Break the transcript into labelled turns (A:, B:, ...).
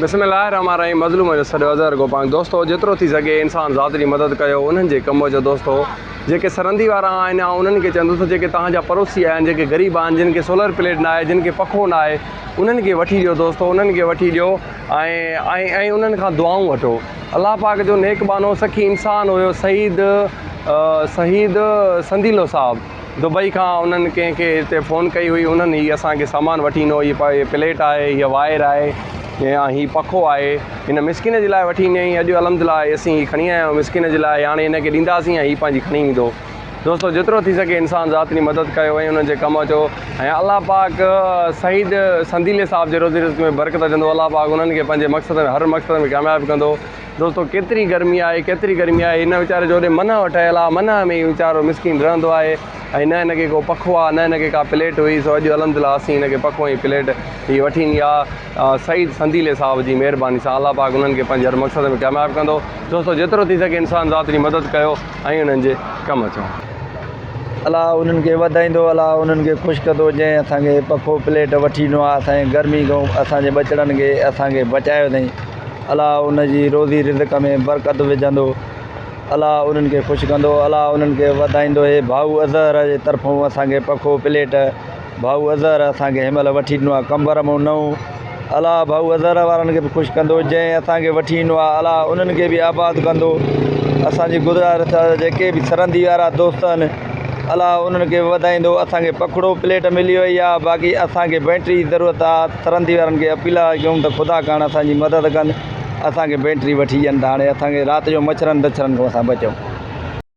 A: بسم الله الرحمٰن الرحيم مظلوم جو سڏ اظهر گوپانگ دوستو جيترو ٿي سگهي انسان ذات جي مدد ڪيو انهن جي ڪم اچو دوستو جيڪي سرندي وارا آهن آئون انهن کي چوندس ته جيڪي توهان جا پڙوسي آهن جيڪي غريب آهن جن کي سولر پليٽ نه آهي جن کي پکو نه آهي انهن کي وٺي ڏيو دوستو انهن کي وٺي ڏيو ۽ ۽ ۽ انهن کان دعائون وٺو الله پاڪ جو نيڪ ٻانهو سخي انسان هيو سعيد سعيد سنديلو صاحب دبئي کان انهن ڪنهن کي هتي فون ڪئي هئي انهن هي اسان کي سامان وٺي ڏنو هي پليٽ آهي هي وائر آهي يا هي پکو آهي هن مسڪين جي لاء وٺي ڏنائين اڄ الحمد لله اسين هي کڻي آيا آهيون مسڪين جي لاء هاڻي هن کي ڏينداسين ۽ هي پنهنجي کڻي ويندو دوستو جيترو ٿي سگهي انسان ذات جي مدد ڪيو ۽ انهن جي ڪم اچو ۽ الله پاڪ سعيد سنديلي صاحب جي روزي رزق ۾ برڪت وجهندو الله پاڪ انهن کي پنهنجي مقصد ۾ هر مقصد ۾ ڪامياب ڪندو دوستو ڪيتري گرمي آهي ڪيتري گرمي آهي هن ويچاري جو هوڏي منهه ٺهيل آهي منهه ۾ هي ويچارو مسڪين رهندو آهي ۽ نه هن کي ڪو پکو آهي نه هن کي ڪا پليٽ هئي سو اڄ الحمد لله اسين هن کي پکو ۽ پليٽ هي وٺي ڏني آهي سعيد سنديلي صاحب جي مهرباني سان الله پاڪ انهن کي پنهنجي هر مقصد ۾ ڪامياب ڪندو دوستو جيترو ٿي سگهي انسان ذات جي مدد ڪيو ۽ انهن جي ڪم اچو.
B: الله انهن کي وڌائيندو الله انهن کي خوش ڪندو جنهن اسان کي پکو پليٽ وٺي ڏنو آهي اسان جي گرمي کان اسان جي ٻچڙن کي اسان کي بچايو اٿئي الله ان جي روزي رزق ۾ برڪت وجهندو الله انهن کي خوش ڪندو الله انهن کي وڌائيندو هي ڀائو اظهر جي طرفون اسان کي پکو پليٽ ڀائو اظهر اسان کي هن مهل وٺي ڏنو آهي قمبر مون نئون الله ڀائو اظهر وارن کي به خوش ڪندو جنهن اسان کي وٺي ڏنو آهي الله انهن کي به آباد ڪندو اسان جي گذارش آهي جيڪي به سرندي وارا دوست آهن الله انهن کي به وڌائيندو اسان کي پکڙو پليٽ ملي وئي آهي باقي اسان کي بيٽري جي ضرورت آهي سرندي وارن کي اپيل آهي ڪيون ته خدا ڪارڻ اسان جي مدد ڪن اسان کي بيٽري وٺي ڏين ته هاڻي اسان کي رات جو مڇرن ٽڇرن کان اسان بچون.